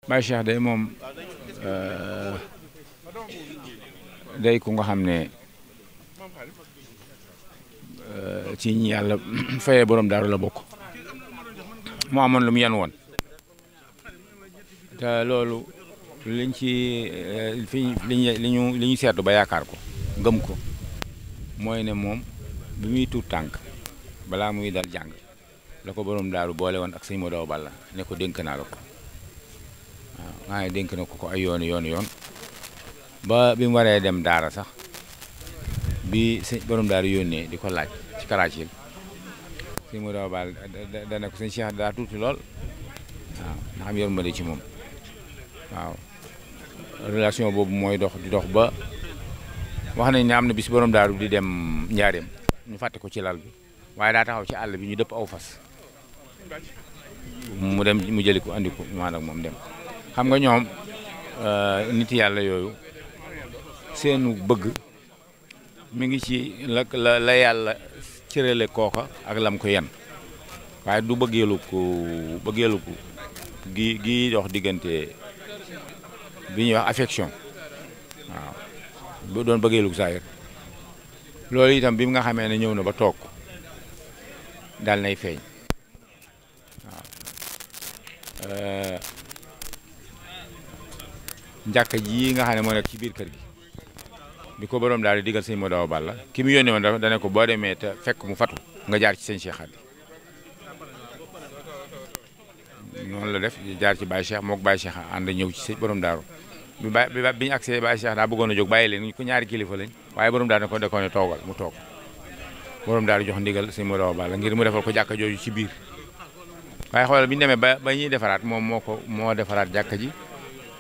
Baye Cheikh day moom day ku nga xam ne ci ñi yàlla fayee borom daaru la bokk mu amoon lu mu yan woon te loolu liñ ci li ñu seetlu ba yaakaar ko gëm ko mooy ne moom bi muy tuut tànk balaa muy dal jàng la ko borom daaru boole woon ak sëñ Modou Balla ne ko dénk naa la ko waaw maa ngi dénk na ko ay yoon ba bi mu waree dem daara sax bi sëñ borom daaru yónnee di ko laaj ci Karaacil sëñ Modou Balla dana ko sëñ Cheikh daa tuuti lool waaw ndax am yërmande ci moom waaw relation boobu mooy dox di dox ba wax nañ ne am na bis borom daaru di dem njaareem ñu fàtte ko ci lal bi waaye daa taxaw ci àll bi ñu dëpp aw fas mu dem mu jëli ko andi ko ñu ànd ak moom dem xam nga ñoom nit yàlla yooyu seenu bëgg mi ngi ci la yàlla cërale kooka ak lam ko yen waaye du bëggeelu ko gi dox diggante bi ñuy wax affection waaw bu doon bëggeelu ko saayir loolu itam bi nga xamee ne ñëw na ba toog daal nay feeñ waaw njàkka ji nga xam ne moo nekk ci biir kër gi bi ko borom daal di digal sëñ Modou Balla ki mu yónnee woon dana ko boo demee te fekk mu fatu nga jaar ci sëñ Cheikh Khady noonu la def jaar ci Baye Cheikh mook Baye Cheikh ànd ñëw ci sëñ borom daaru bi ñu agsee Baye Cheikh daa bëggoon a jóg bàyyi leen ko ñaari kilifa lañ waaye borom daal da ko ne toogal mu toog borom daal jox ndigal sëñ Modou Balla ngir mu defal ko jàkka jooju ci biir waaye xoolal bi ñu demee ba ñuy defaraat moom moo defaraat jàkka ji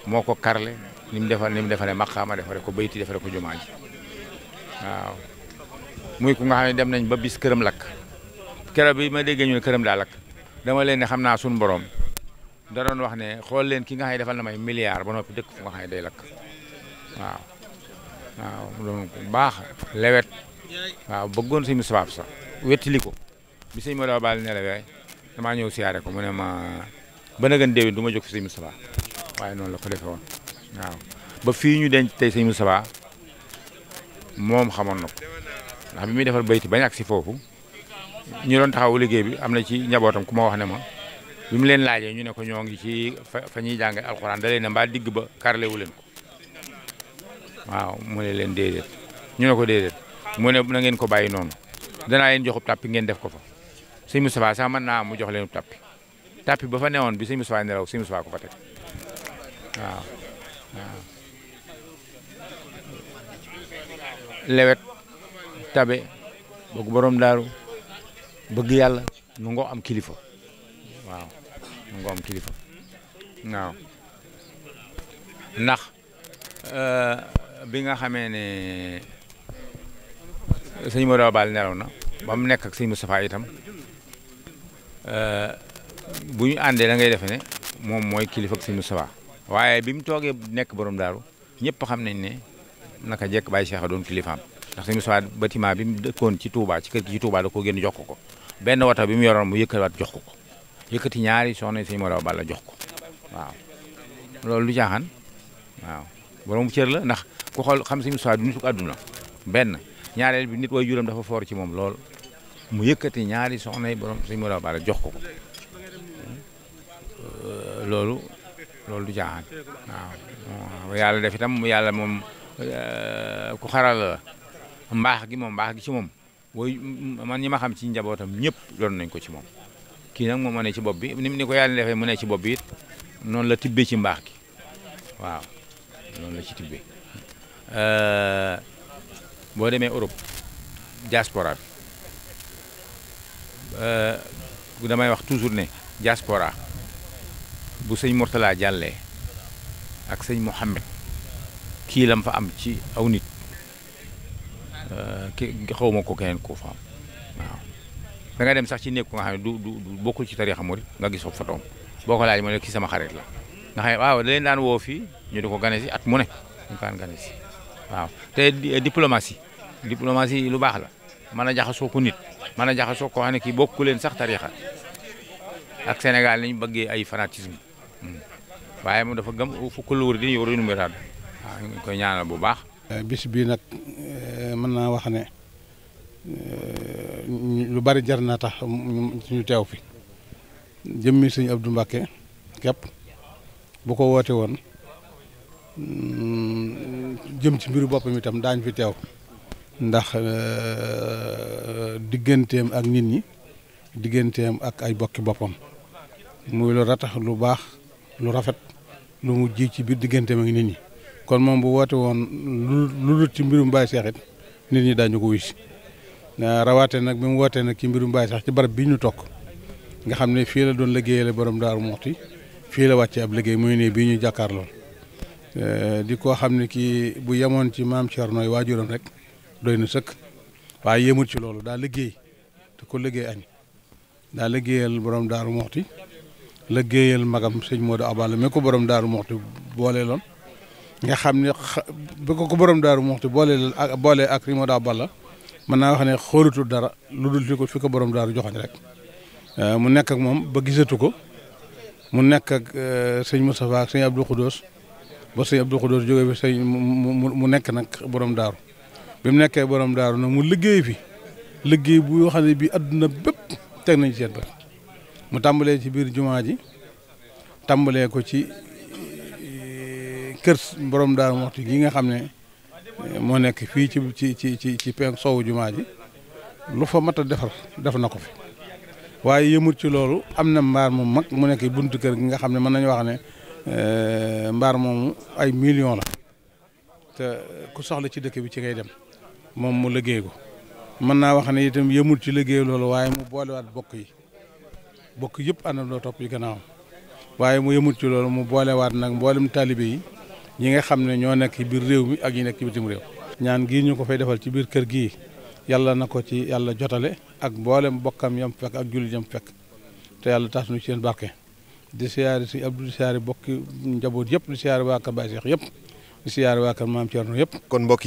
moo ko karle ni mu defaree maqaama defare ko bayti defare ko jumaa ji waaw muy ku nga xam ne dem nañ ba bis këram lakk keroog bi ma déggee ñu ne këram daa lakk dama leen ne xam naa suñu borom da doon wax ne xool leen ki nga xam ne defal na may milliard ba noppi dëkk fu nga xam ne day lakk waaw doon baax lewet waaw bëggoon sëñ Moustapha sax wettili ko bi sëñ Modou Balla nelawee damaa ñëw siyaare ko mu ne ma ba na gën déwén du ma jóg fi sëñ Moustapha waaye noonu la ko defee woon waaw ba fii ñu denc tey sëñ Moustapha moom xamoon na ko ndax bi muy defar bayti bañ ak si foofu ñu doon taxaw liggéey bi am na ci njabootam ku ma wax ne ma bi mu leen laajee ñu ne ko ñoo ngi ci fa ñuy jànge alxuraan da leen ne mbaa digg ba karle wu leen ko waaw mu ne leen déedéet ñu ne ko déedéet mu ne na ngeen ko bàyyi noonu danaa leen joxub tàppi ngeen def ko fa sëñ Moustapha sax mën naa mu jox leen tàppi ba fa newoon bi sëñ Moustapha nelaw sëñ Moustapha ko fa teg waaw lewet tabe bëgg borom daaru bëgg yàlla nu ngoo am kilifa waaw nu ngoo am kilifa waaw ndax bi nga xamee ne sëñ Modou Balla nelaw na ba mu nekk ak sëñ Moustapha itam bu ñu àndee da ngay defe ne moom mooy kilifa ak sëñ Moustapha waaye bi mu toogee nekk borom daaru ñëpp xam nañ ne naka jekk Baye Cheikh doon kilifaam ndax sëñ Moustapha bâtiment bi mu dëkkoon ci Touba ci kër gi ci Touba da koo génn jox ko benn wata bi mu yoroon mu yëkkatiwaat jox ko yëkkati ñaari soxna sëñ Modou Balla jox ko waaw loolu lu jaaxaan waaw borom cër la ndax ku xool xam sëñ Moustapha du nitu àdduna benn ñaareel bi nit way juram dafa foor ci moom lool mu yëkkati ñaari soxna yi borom sëñ Modou Balla jox ko loolu du jaaxaan waaw yàlla def itam yàlla moom ku xaral la mbaax gi ci moom man ñi ma xam ci njabootam ñëpp doon nañ ko ci moom kii nag moom moo ne ci bopp bi ni ko yàlla defee mu ne ci bopp bi it noonu la tibbee ci mbaax gi waaw noonu la ci tibbee boo demee Europe diaspora bi damay wax toujours ne diaspora bu sëñ Mourtala jàllee ak sëñ Mouhamed kii lam fa am ci aw nit xaw ma ko keneen koo fa am waaw da nga dem sax ci nekk nga xam ne du bokkul ci tariixa murit nga gis fa fotoom boo ko laaj ma ne kii sama xarit la nga xam ne waaw da leen daan woo fii ñu di ko gane si at mu ne ñu ko daan gane si waaw te diplomatie lu baax la mën a jaxasoo ko nit mën a jaxasoo ko xam ne kii bokku leen sax tariixa ak Sénégal niñ bëggee ay fanatisme waaye moom dafa gëm fu kullu muridin yuridul muraad waaw ñu ngi koy ñaanal bu baax. bis bii nag mën naa wax ne lu bari jar naa tax ñu teew fi jëmmi sëñ Abdou Mbacké képp bu ko woote woon jëm ci mbiru boppam itam daañ fi teew ndax digganteem ak nit ñi digganteem ak ay bokki boppam muy lu ratax lu baax lu rafet lu mu ji ci biir digganteem ak nit ñi kon moom bu woote woon lu dul ci mbirum Baye Cheikh it nit ñi daañu ko wuy si rawaate nag bi mu wootee nag ci mbirum Baye Cheikh ci barab bi ñu toog nga xam ne fii la doon liggéeyale borom Daaru Muxti fii la wàccee ab liggéey muy ne bii ñu jàkkaarloo di ko xam ne kii bu yemoon ci maam Thierno waajuram rek doy na sëkk waaye yemul ci loolu daa liggéey te ko liggéey añ daa liggéeyal borom Daaru Muxti liggéeyal magam sëñ Modou Abala mi ko borom Daaru Muxti booleeloon nga xam ne bi ko borom Daaru Muxti boole ak sëñ Modou Abala mën naa wax ne xoolutul dara lu dul fi ko borom daaru joxoñ rek mu nekk ak moom ba gisatu ko mu nekk ak sëñ Moustapha ak sëñ Abdou Khoudous ba sëñ Abdou Khoudous jógee bi sëñ mu nekk nag borom daaru bi mu nekkee borom daaru nag mu liggéey fi liggéey bu yoo xam ne bii adduna bépp teg nañ ci seen bët mu tàmbalee ci biir jumaa ji tàmbalee ko ci kër borom daaru Muxti gi nga xam ne moo nekk fii ci penk soowu jumaa ji lu fa mat a def na ko fi waaye yëmut ci loolu am na mbaar mu mag mu nekk buntu kër gi nga xam ne mën nañu wax ne mbaar moomu ay millions la te ku soxla ci dëkk bi ci ngay dem moom mu liggéey ko mën naa wax ne itam yëmut ci liggéey loolu waaye mu boolewaat bokk yëpp àndandoo topp yi gannaawam waaye mu yëmut ci loolu mu boolewaat nag mboolem taalibe yi ñi nga xam ne ñoo nekk ci biir réew mi ak ñi nekk ci bitim réew ñaan gii ñu ko fay defal ci biir kër gii yàlla na ko ci yàlla jotale ak mboolem bokkam yam fekk ak jullit yam fekk te yàlla tas nu ci seen barke di siyaare si Abdou di siyaare bokki njaboot yëpp di siyaare waa kër Baye Cheikh yëpp di siyaare waa kër Maam Thierno yëpp. kon mbokk